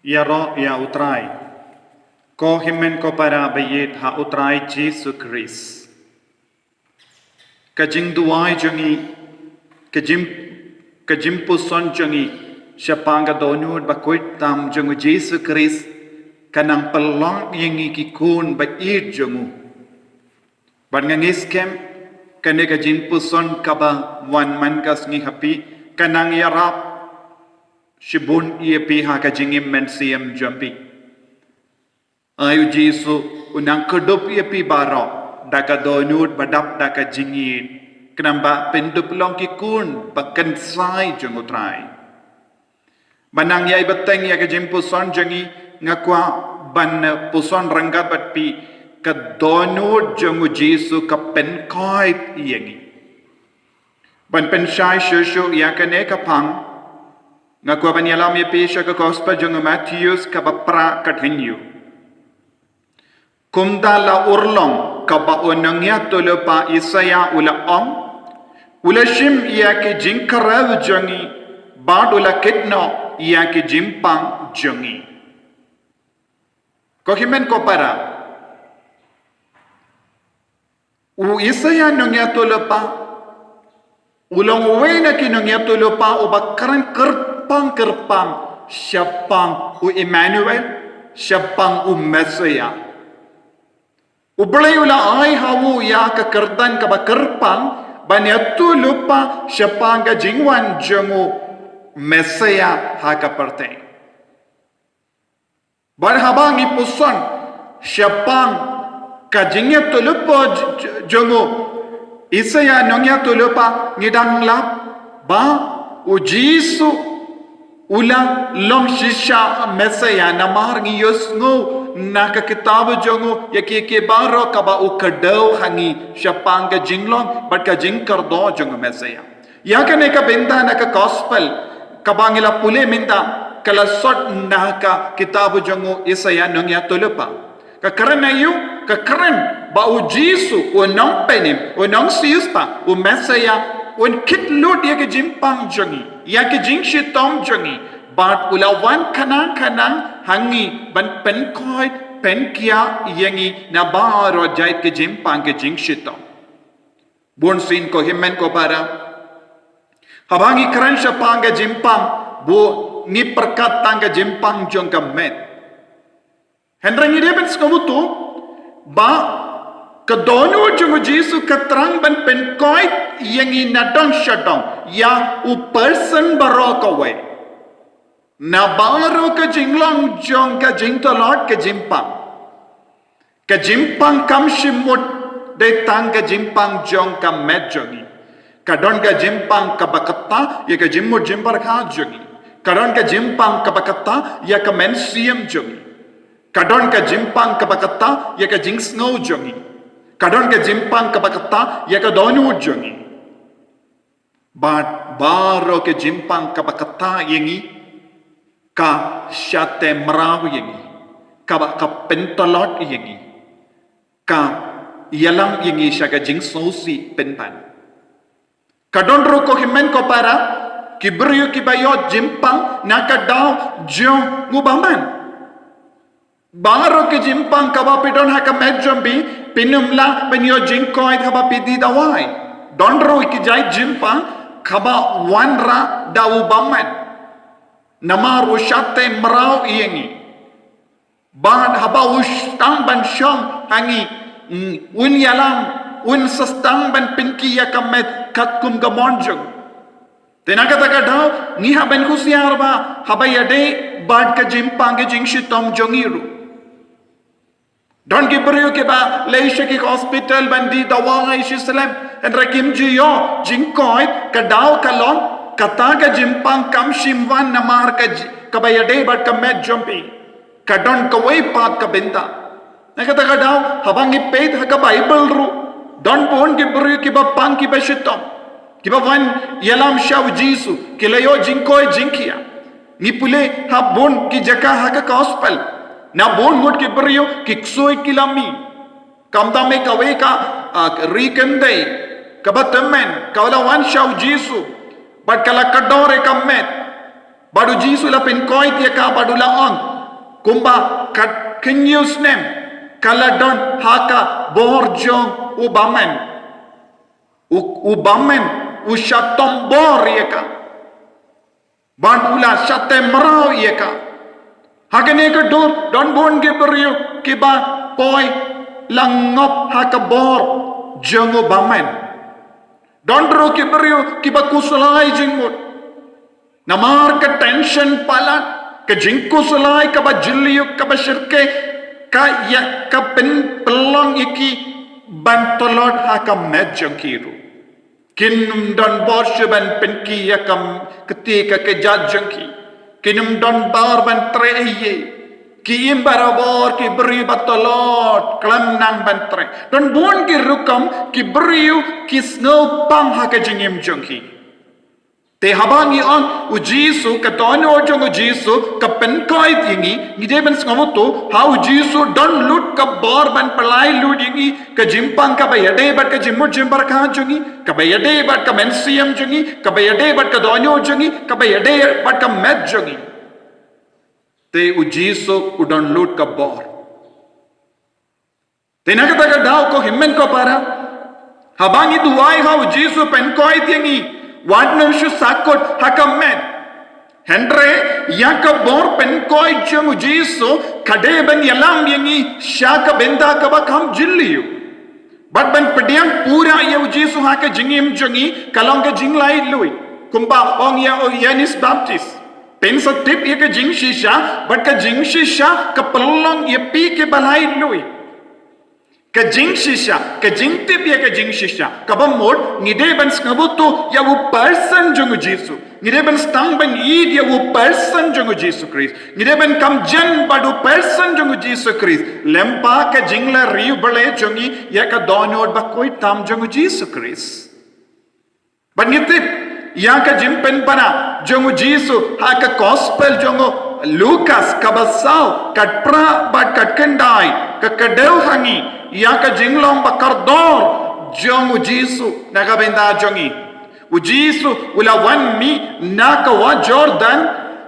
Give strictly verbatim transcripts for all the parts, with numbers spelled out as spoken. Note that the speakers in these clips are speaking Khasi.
Ïaroh ïa U Trai. Ko hynmen ko para ba ïeit ha U Trai Jisu Khrist. Ka jingduwai jong ngi, ka jing, ka jingpuson jong ngi shaphang ka dohnud ba khuid tam jong U Jisu Khrist, ka nang pynlong ïa ngi ki khun ba ïeit jong u. Bad nga ngeit skhem, kane ka jingpuson kaba wan man ka sngi ha phi, ka nang ïarap shibun ïa phi ha ka jingim mynsiem jong phi. Ai U Jisu u nang kdup ïa phi baroh da ka dohnud ba dap da ka jingïeit, khnang ba phin dup long ki khun ba kynsai jong U Trai. Ba nang ïai bteng ïa ka jingpuson jong ngi, nga kwah ban, eh, puson ryngkat bad phi ka dohnud jong U Jisu ka pynkhuid ïa ngi. Ban pynshai shuh shuh ïa kane ka phang, nga kwah ban ïalam ïa phi sha ka Gospel jong u Mathaios kaba phra, ka thynñiew. Kumta la urlong kaba u nongïathuhlypa Isaïah u la ong, u la shim ïa ki jingkhrew jong ngi, bad u la kit noh ïa ki jingpang jong ngi. Ko hynmen ko para, u Isaïah nongïathuhlypa u long uwei na ki nongïathuhlypa uba kren kyrpang kyrpang shaphang u Immanuel, shaphang u Messiah. U Blei u la ai ha u ïa ka kyrdan kaba kyrpang ban ïathuhlypa shaphang ka jingwan jong u Messiah ha ka pyrthei. Bad haba ngi puson shaphang ka jingïathuhlypa j-, j-, jong u Isaïah nongïathuhlypa, ngi dang lap ba u Jisu u la long shisha Messiah, namar ngi ïohsngew na ka kitab jong u ïa ki, ki baroh kaba u kdew ha ngi shaphang ka jinglong bad ka jingkyrduh jong u Messiah. Ïa kane ka bynta na ka Gospel kaba ngi la pule mynta, ka la sot na ka kitab jong u Isaïah nongïathuhlypa. Ka kren aïu? Ka kren ba u Jisu, u nongpynim, u nongsiewspah, u Messiah, un kit lut ïa ka jingpang jong ngi, ïa ka jingshitom jong ngi, bad u la wan khnang khnang ha ngi ban pynkhuid, pynkhiah ïa ngi na baroh jait ka jingpang ka jingshitom. Bunsien ko hynmen ko para, haba ngi kren shaphang ka jingpang, bun ngi pyrkhat tang ka jingpang jong ka met. Hynrei ngi dei ban sngewthuh ba ka dohnud jong u Jisu ka thrang ban pynkhuid ïa ngi na dong sha dong, ïa u person baroh kawei, na baroh ka jinglong jong ka jingtlot ka jingpang. Ka jingpang kam shym mut dei tang ka jingpang jong ka met jong ngi. Ka don ka jingpang kaba kata ïa ka jingmut jingpyrkhat jong ngi. Ka don ka jingpang kaba kata ïa ka mynsiem jong ngi. Ka don ka jingpang kaba kata ïa ka jingsngew jong ngi. Ka don ka jingpang kaba kata ïa ka dohnud jong ngi. Bad baroh ka jingpang kaba kata ïa ngi, ka shate mraw ïa ngi, kaba ka pyntlot ïa ngi, ka ïalam ïa ngi sha ka jingsngewsih pynban. Ka don ruh ko hynmen ko para, ki briew kiba ïoh jingpang na ka daw jong u bymman. Baroh ka jingpang kaba phi don ha ka met jong phi, phin ym lah ban ïoh jingkhuid haba phi die dawai. Don ruh ki jait jingpang kaba wanrah da u bymman. Namar u shate mraw ïa ngi. Bad haba u sdang ban shong ha ngi, mm, un ïalam, un sa sdang ban pynkhih ïa ka met katkum ka mon jong u. Te na kata ka daw, ngi hap ban khusiar ba haba ïadei bad ka jingpang ka jingshitom jong ngi ruh. Don ki briew kiba leit sha ki hospital ban die dawai shisha lem, hynrei kim ju ïoh jingkhuid, ka daw ka long kata ka jingpang kam shym wan namar ka ji-, kaba ïadei bad ka met jong phi. Ka don kawei pat ka bynta. Na kata ka daw, haba ngi peit ha ka Baibl ruh, don bun ki briew kiba pang kiba shitom, kiba wan ïalam sha u Jisu, ki la ïoh jingkhuid jingkhiah. Ngi pule ha bun ki jaka ha ka Gospel, na bun ngut ki briew ki ksuid ki la mih. Khamtam eh kawei ka, ah, ri kyndei kaba tymmen, ka la wan sha u Jisu bad ka la kordor ïa ka met. Bad u Jisu la pynkhuid ïa ka bad u la ong, Kumba kat kynñiew snem ka la don ha ka bor jong u bymmen. U, u bymmen u shah tombor ïa ka. Bad u la shah teh mraw ïa ka. Ha kane ka dur don bun ki briew kiba poi la ngop ha ka bor jong u bymmen. Don ruh ki briew kiba khuslai jingmut. Namar ka tension palat, ka jingkhuslai kaba jylliew, kaba shyrkhei, ka ïa ka pynpylong ïa ki ban tlot ha ka met jong ki ruh. Kin ym don bor shuh ban pynkhih ïa ka kti ka kjat jong ki. Kin ym don bor ban trei ei ei. Ki im barabor ki briew ba tlot khlem nang ban trei. Don bun ki rukom ki briew ki sngewpang ha ka jingim jong ki. Te haba ngi ong u Jisu, ka dohnud jong u Jisu ka pynkoit ïa ngi, ngi dei ban sngewthuh ha u Jisu don lut ka bor ban pynlait lut ïa ngi, ka jingpang kaba ïadei bad ka jingmut jingpyrkhat jong ngi, kaba ïadei bad ka mynsiem jong ngi, kaba ïadei bad ka dohnud jong ngi, kaba ïadei bad ka met jong ngi. Te u Jisu u don lut ka bor. Te na kata ka daw, ko hynmen ko para, haba ngi duwai ha u Jisu pynkoit ïa ngi, wat nym shu sahkut ha ka met. Hynrei ïa ka bor pynkoit jong u Jisu ka dei ban ïalam ïa ngi sha ka bynta kaba kham jylliew. Bad ban pdiang pura ïa u Jisu ha ka jingim jong ngi ka long ka jinglaitluid. Kumba ong ïa u Ïoannis Baptist, pynsa tip ïa ka jingshisha, bad ka jingshisha ka pynlong ïa phi kiba laitluid. Ka jingshisha, ka jingtip ïa ka jingshisha, kaba mut ngi dei ban sngewthuh ïa u person jong u Jisu. Ngi dei ban sdang ban ïeit ïa u person jong u Jisu Khrist. Ngi dei ban kham jan bad u person jong u Jisu Khrist. Lyngba ka jingleh riewblei jong ngi ïa ka dohnud bakhuid tam jong u Jisu Khrist. Bad ngi tip ïa ka jingpynbna jong u Jisu ha ka gospel jong u Lukas kaba saw, katphra bad katkhyndai, ka kdew ha ngi ïa ka jinglong bakordor jong u Jisu na ka bynta jong ngi. U Jisu u la wan mih na ka wah Jordan,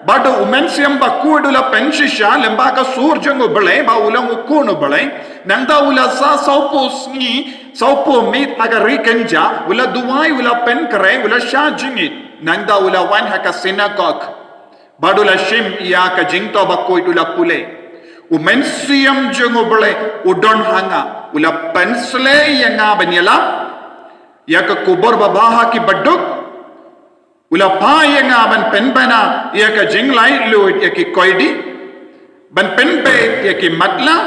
bad u Mynsiem Bakhuid u la pynshisha lyngba ka sur jong u Blei, ba u long u Khun u Blei. Nangta u la sah sawphew sngi sawphew miet ha ka ri kynja, u la duwai, u la pynkhreh, u la shah jingit. Nangta u la wan ha ka synagog, bad u la shim ïa ka jingthoh bakhuid, u la pule, u Mynsiem jong u Blei u don ha nga, u la pynshlei ïa nga ban ïalap ïa ka khubor babha ha ki baduk. U la phah ïa nga ban pynbna ïa ka jinglaitluid ïa ki koidi, ban pynbeit ïa ki matlah,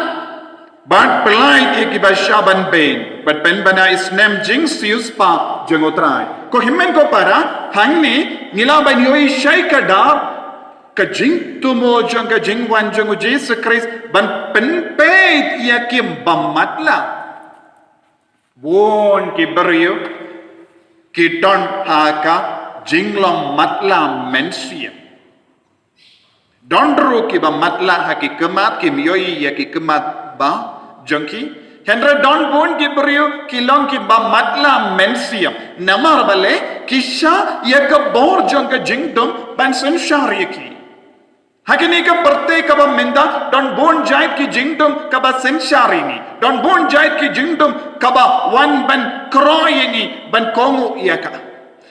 bad pyllait ïa kiba shah ban beiñ, bad pynbna ïa i snem jingsiewspah jong u Trai. Ko hynmen ko para, hangne ngi lah ban ïohi shai kdar ka jingthmu jong ka jingwan jong u Jisu Khrist ban pynpeit ïa kiba matlah. Bun ki briew ki don ha ka jinglong matlah mynsiem. Don ruh kiba matlah ha ki khmat, kim ïohi ïa ki khmat ba jong ki. Hynrei don bun ki briew ki long kiba matlah mynsiem. Namar balei? Ki shah ïa ka bor jong ka jingdum ban synshar ïa ki. Ha kane ka pyrthei kaba mynta don bun jait ki jingdum kaba synshar ïa ngi. Don bun jait ki jingdum kaba wan ban kroh ïa ngi, ban kohnguh ïa ka.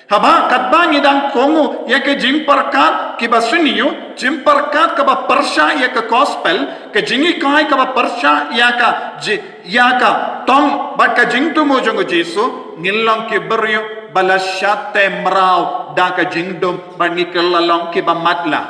Haba katba ngi dang kohnguh ïa ka jingpyrkhat kiba sniew, jingpyrkhat kaba pyrshah ïa ka gospel, ka jinghikai kaba pyrshah ïa ka ji-, ïa ka tong bad ka jingthmu jong u Jisu, ngin long ki briew ba la shah teh mraw da ka jingdum bad ngi kylla long kiba matlah.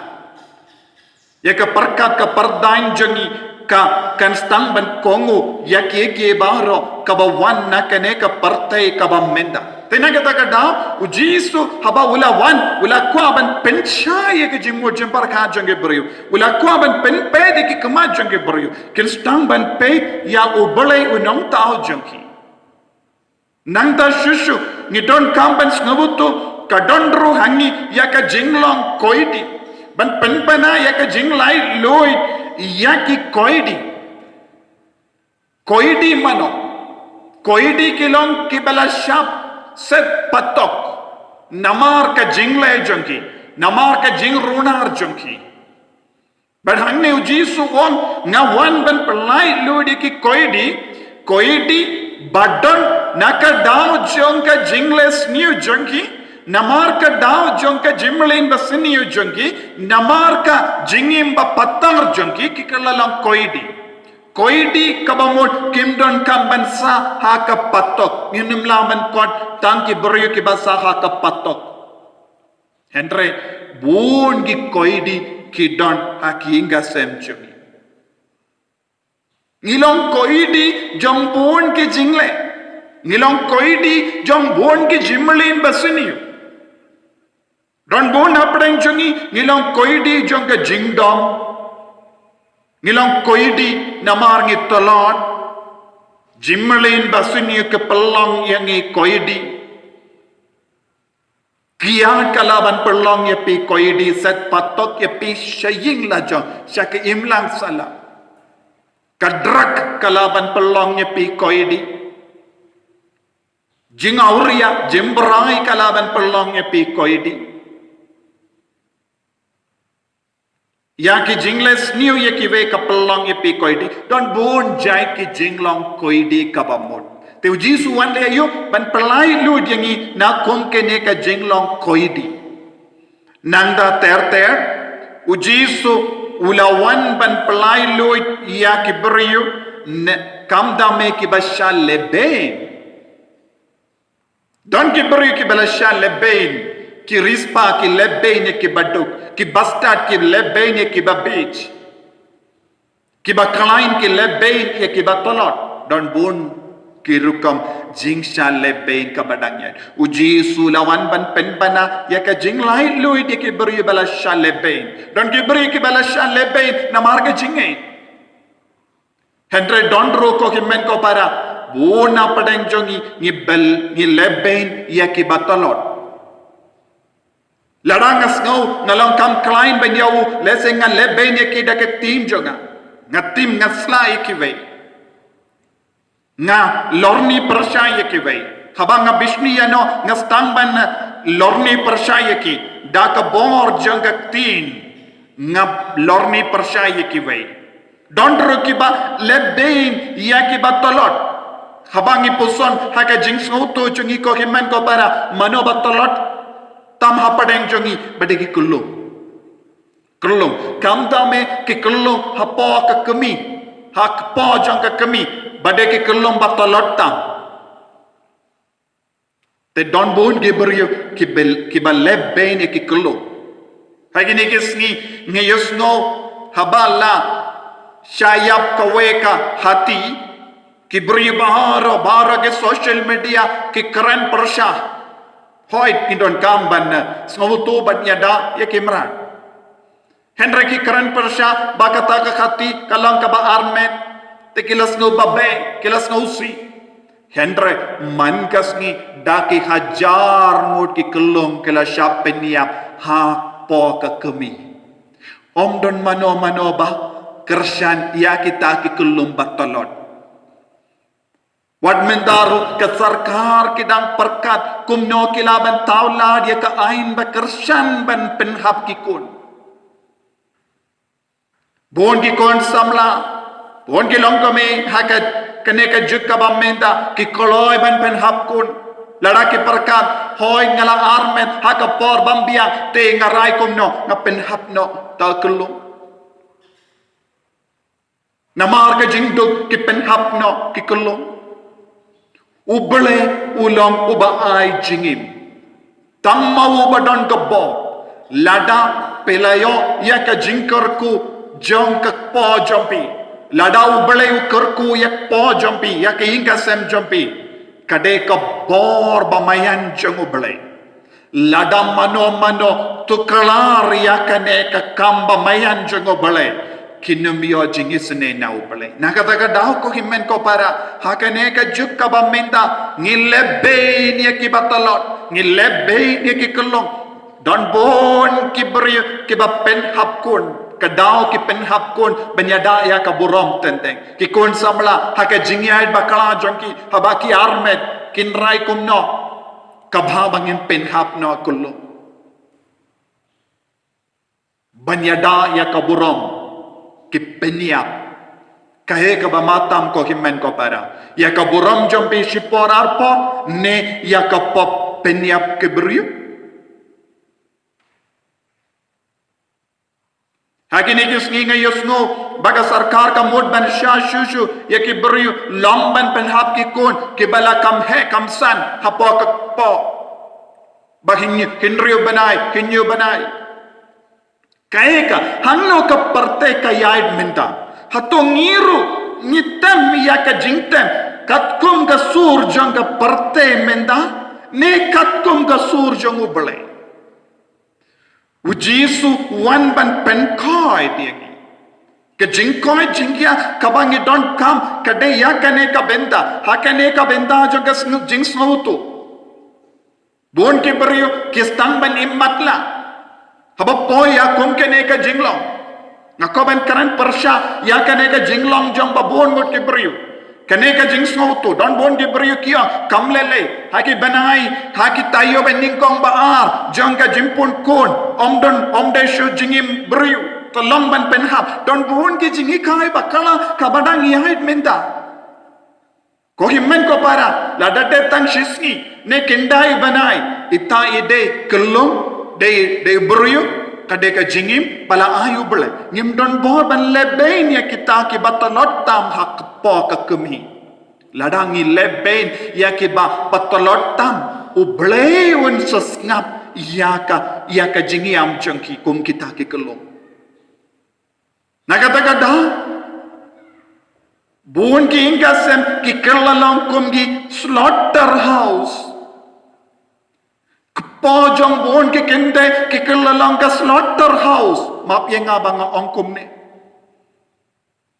Ïa ka pyrkhat ka pyrdaiñ jong ngi ka kan sdang ban kohnguh ïa kiei kiei baroh kaba wan na kane ka pyrthei kaba mynta. Te na kata ka daw, u Jisu haba u la wan, u la kwah ban pynshai ïa ka jingmut jingpyrkhat jong ki briew. U la kwah ban pynpeit ïa ki khmat jong ki briew. Kin sdang ban peit ïa U Blei U Nongthaw jong ki. Nangta shuh shuh ngi donkam ban sngewthuh, ka don ruh ha ngi ïa ka jinglong koidi, ban pynbna ïa ka jinglaitluid ïa ki koidi. Koidi mano? Koidi ki long kiba la shah set patok namar ka jingleh jong ki, namar ka jingrunar jong ki. Bad hangne Jisu u ong, nga wan ban pyllait luid ïa ki koidi, koidi ba don na ka daw jong ka jingleh sniew jong ki, namar ka daw jong ka jingmlien ba sniew jong ki, namar ka jingim ba patar jong ki, ki kylla long koidi. Koidi kaba mut kim donkam ban sah ha ka patok. Ngim lah ban kot tang ki briew kiba sah ha ka patok. Hynrei bun ki koidi ki don ha ki ïing ki sem jong ngi. Ngi long koidi jong bun ki jingleh. Ngi long koidi jong bun ki jingmlien ba sniew. Don bun hapdeng jong ngi, ngi long koidi jong ka jingdom. Ngi long koidi namar ngi tlot. Jingmlien ba sniew ki pynlong ïa ngi koidi. Kiad ka lah ban pynlong ïa phi koidi, set patok ïa phi sha ïing la jong, sha ka imlang sahlang. Ka drug ka lah ban pynlong ïa phi koidi. Jingawria, jingbrai ka lah ban pynlong ïa phi koidi. Ïa ki jingleh sniew ïa kiwei ka pynlong ïa phi koidi. Don bun jait ki jinglong koidi kaba mut. Te u Jisu u wan leh aïu? Ban pyllait luid ïa ngi na kum kane ka jinglong koidi. Nangta ter ter, u Jisu u la wan ban pyllait luid ïa ki briew, ne, khamtam eh kiba shah lehbeiñ. Don ki briew kiba la shah lehbeiñ, ki riewspah ki lehbeiñ ïa kiba duk, ki bastad ki lehbeiñ ïa kiba bieit, kiba khlaiñ ki lehbeiñ ïa kiba tlot. Don bun ki rukom jingshah lehbeiñ kaba dang ïaid. U Jisu u la wan ban pynbna ïa ka jinglait luid ïa ki briew ba la shah lehbeiñ. Don ki briew kiba la shah lehbeiñ namar ka jingngeit. Hynrei don ruh ko hynmen ko para, bun hapdeng jong ngi, ngi bel, ngi lehbeiñ ïa kiba tlot. Lada nga sngew nga long kam khlaiñ ban ïa u, lehse nga lehbeiñ ïa ki da ka ktien jong nga. Nga tim, nga sla ïa kiwei. Nga lorni pyrshah ïa kiwei. Haba nga bishni ïa no, nga sdang ban lorni pyrshah ïa ki da ka bor jong ka ktien. Nga lorni pyrshah ïa kiwei. Don ruh kiba lehbeiñ ïa kiba tlot. Haba ngi puson ha ka jingsngewthuh jong ngi ko hynmen ko para, mano ba tlot? Tam hapdeng jong ngi ba dei ki khyllung. Khyllung. Khamtam eh ki khyllung hapoh ka kmie, ha kpoh jong ka kmie, ba dei ki khyllung ba tlot tam. Te don bun ki briew ki bel, kiba lehbeiñ ïa ki khyllung. Ha kine ki sngi ngi ïohsngew haba la shah ïap kawei ka hati, ki briew baroh, baroh ki social media ki kren pyrshah. Hooid, ngi donkam ban, eh, sngewthuh bad ïada ïa ki mrad. Hynrei ki kren pyrshah ba kata ka hati ka long kaba armet. Te ki la sngew ba beh, ki la sngew sih. Hynrei man ka sngi da ki hajar ngut ki khyllung ki la shah pynïap hapoh ka kmie. Ym don mano mano ba kyrshan ïa kita ki khyllung ba tlot. Wat mynta ruh ka sorkar ki dang pyrkhat kumno ki lah ban thaw lad ïa ka aiñ ba kyrshan ban pynhap ki khun. Bun ki khun samla, bun ki longkmie ha ka, kane ka juk kaba mynta ki kloi ban pynhap khun. Lada ki pyrkhat, hooid nga la armet ha ka por bym biang, te nga rai kumno, nga pynhap noh ïa ka khyllung. Namar ka jingduk ki pynhap noh ki khyllung. U Blei u long uba ai jingim. Tang ma u ba don ka bor. Lada phi la ïoh ïa ka jingkyrkhu jong ka kpoh jong phi. Lada U Blei u kyrkhu ïa ka kpoh jong phi, ïa ka ïing ka sem jong phi. Ka dei ka bor ba maïan jong U Blei. Lada mano mano tuklar ïa kane ka kam ba maïan jong U Blei, kin ym ïoh jingisynei na U Blei. Na kata ka daw ko hynmen ko para, ha kane ka juk kaba mynta, ngi lehbeiñ ïa kiba tlot, ngi lehbeiñ ïa ki khyllung. Don bun ki briew kiba pynhap khun, ka daw ki pynhap khun ban ïada ïa ka burom teng teng. Ki khun samla ha ka jingïaid bakla jong ki, haba ki armet, kin rai kumno. Kaba bha ba ngin pynhap noh khyllung ban ïada ïa ka burom. ki pynïap. Kaei kaba matam ko hynmen ko para? Ïa ka burom jong phi shipor arpor ne ïa ka pop pynïap ki briew? Ha kine ki sngi nga ïohsngew ba ka sorkar ka mut ban shah shuh shuh ïa ki briew long ban pynhap ki khun kiba la kham heh kham san hapoh ka kpoh. Ba hynñiew, hynriew bnai, hynñiew bnai. Kaei ka, hangno ka pyrthei ka ïaid mynta? Hato ngi ruh ngi tem ïa ka jingtem katkum ka sur jong ka pyrthei mynta ne katkum ka sur jong U Blei? U Jisu u wan ban pynkhoit ïa ngi. Ka jingkoit jingkhiah kaba ngi donkam ka dei ïa kane ka bynta. Ha kane ka bynta jong ka sng-, jingsngewthuh. Bun ki briew ki sdang ban im matlah haba poi ïa kum kane ka jinglong. Nga kwah ban kren pyrshah ïa kane ka jinglong jong ba bun ngut ki briew. Kane ka jingsngewthuh, don bun ki briew ki ong, kam lei lei, ha ki bnai, ha ki taïew ba nyngkong ba ar jong ka jingpun khun, ym don, ym dei shuh jingim briew, to long ban pynhap. Don bun ki jinghikai bakla kaba dang ïaid mynta. Ko hynmen ko para, lada dei tang shisngi ne khyndai bnai, ita i dei kyllum, dei, dei briew, ka dei ka jingim ba la ai U Blei. Ngim don bor ban leh beiñ ïa kita kiba tlot tam ha kpoh ka kmie. Lada ngi leh beiñ ïa kiba, ba tlot tam, U Blei un sa sngap ïa ka, ïa ka jingïam jong ki kum kita ki kyllum. Na kata ka daw, bun ki ïing ki sem ki kylla long kum ki slaughterhouse. Kpoh jong bun ki kynthei ki kylla long ka slaughterhouse. Map ïa nga ba nga ong kumne.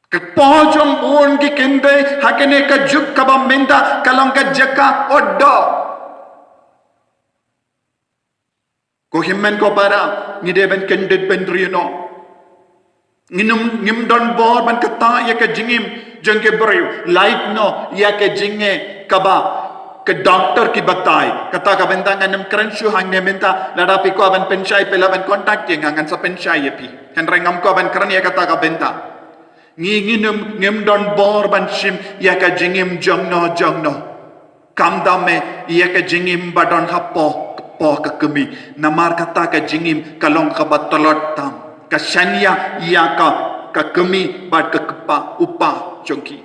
Kpoh jong bun ki kynthei ha kane ka juk kaba mynta ka long ka jaka odoh. Ko hynmen ko para, ngi dei ban kyndit ban rieh noh. Ngim, ngim don bor ban ktah ïa ka jingim jong ki briew. Lait noh ïa ka jingeh kaba ka doktor ki batai. Kata ka bynta ngan ym kren shuh hangne mynta, lada phi kwah ban pynshai phi lah ban contact ïa nga, ngan sa pynshai ïa phi. Hynrei ngam kwah ban kren ïa kata ka bynta. Ngi, ngim, ngim don bor ban shim ïa ka jingim jong no jong no. Khamtam eh ïa ka jingim ba don hapoh, poh ka kmie. Namar kata ka jingim ka long kaba tlot tam. Ka shaniah ïa ka, ka kmie bad ka kpa, u kpa jong ki.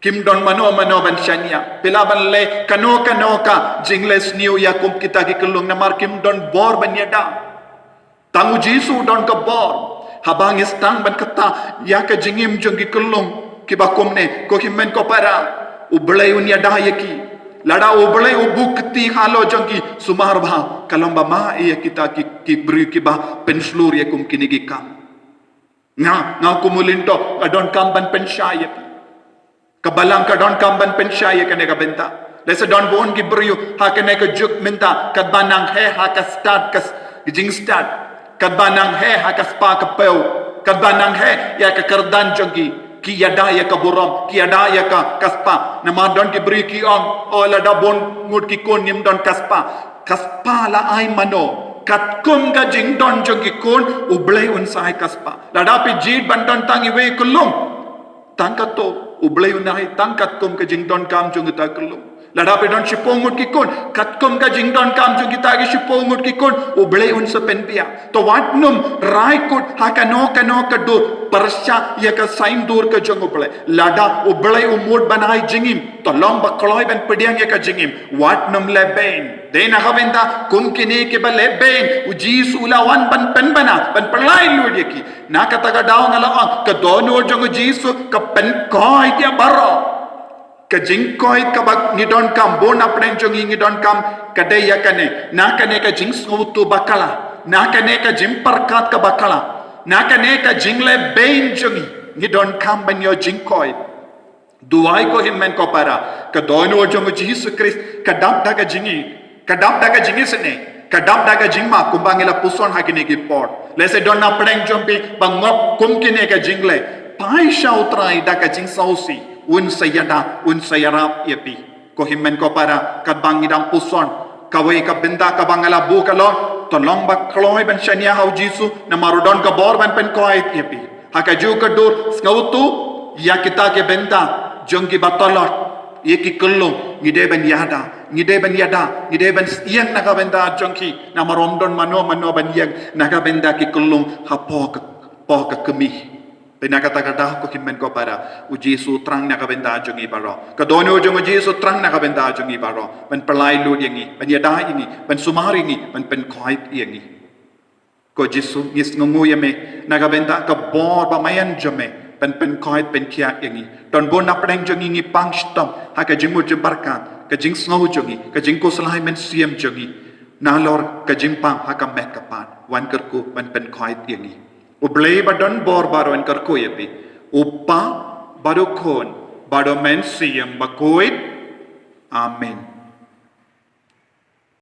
Kim don mano mano ban shaniah. Phi lah ban leh kano kano ka jingleh sniew ïa kum kita ki kyllum namar kim don bor ban ïada. Tang U Jisu u don ka bor. Haba ngi sdang ban ktah ïa ka jingim jong ki kyllum kiba kumne, ko hynmen ko para, U Blei un ïada ïa ki. Lada U Blei u buh kti halor jong ki, sumar bha, ka long ba mah ïa kita ki, ki briew kiba pynshlur ïa kum kine ki kam. Nga, nga kum u lyngdoh, nga donkam ban pynshai ïa phi. Ka Balang ka donkam ban pynshai ïa kane ka bynta. Lehse don bun ki briew ha kane ka juk mynta, katba nang heh ha ka stad, ka s-, ka jingstad. Katba nang heh ha ka spah ka phew. Katba nang heh ïa ka kyrdan jong ki. Ki ïada ïa ka burom, ki ïada ïa ka, ka spah. Namar don ki briew ki ong, oh, lada bun ngut ki khun ngim don ka spah. Ka spah la ai mano? Katkum ka jingdon jong ki khun, U Blei un sa ai ka spah. Lada phi jied ban don tang iwei i kyllum, tang katto, U Blei un ai tang katkum ka jingdonkam jong kita ki kyllum. Lada phi don shiphew ngut ki khun, katkum ka jingdonkam jong kita ki shiphew ngut ki khun, U Blei un sa pynbiang. To wat nym rai kut ha kano kano ka dur pyrshah ïa ka saiñdur ka jong U Blei. Lada U Blei u mut ban ai jingim, to long ba kloi ban pdiang ïa ka jingim. Wat nym leh beiñ. Dei na ka bynta kum kine kiba leh beiñ, U Jisu u la wan ban pynbna, ban pynlait lut ïa ki. Na kata ka daw nga la ong, ka dohnud jong U Jisu ka pynkhoit ïa baroh. Ka jingkoit kaba ngi donkam, bun na pdeng jong ngi ngi donkam, ka dei ïa kane. Na kane ka jingsngewthuh bakla, na kane ka jingpyrkhat ka bakla, na kane ka jingleh beiñ jong ngi, ngi donkam ban ïoh jingkoit. Duwai ko hynmen ko para, ka dohnud jong U Jisu Khrist ka dap da ka jingi, ka dap da ka jingisynei, ka dap da ka jingma, kumba ngi la puson ha kine ki por. Lehse don na pdeng jong phi ba ngop kum kine ka jingleh. Phai sha U Trai da ka jingsngewsih, un sa ïada, un sa ïarap ïa phi. Ko hynmen ko para, katba ngi dang puson, kawei ka bynta kaba nga la buh ka long, to long ba kloi ban shaniah ha U Jisu, namar u don ka bor ban pynkhoit ïa phi. Ha kajuh ka dur sngewthuh ïa kita ki bynta jong ki ba tlot, ïa ki kyllung, ngi dei ban ïada, ngi dei ban ïada, ngi dei ban ïeng na ka bynta jong ki, namar ym don mano mano ban ïeng na ka bynta ki kyllung hapoh ka, poh ka kmie. Te na kata ka daw ko hynmen ko para, u Jisu u thrang na ka bynta jong ngi baroh. Ka dohnud jong u Jisu u thrang na ka bynta jong ngi baroh, ban pynlait lut ïa ngi, ban ïada ïa ngi, ban sumar ïa ngi, ban pynkhuid ïa ngi. Ko Jisu, ngi sngewnguh ïa me na ka bynta ka bor ba me ai jong me, ban pynkhuid pynkhiah ïa ngi. Don bun na pdeng jong ngi ngi pang shitom ha ka jingmut jingpyrkhat, ka jingsngew jong ngi, ka jingkhuslai mynsiem jong ngi. Nalor ka jingpang ha ka met ka phad, wan kyrkhu ban pynkhuid ïa ngi. U Blei ba don bor baroh un kyrkhu ïa phi. U Kpa, bad u Khun, bad u Mynsiem Bakhuid. Amen.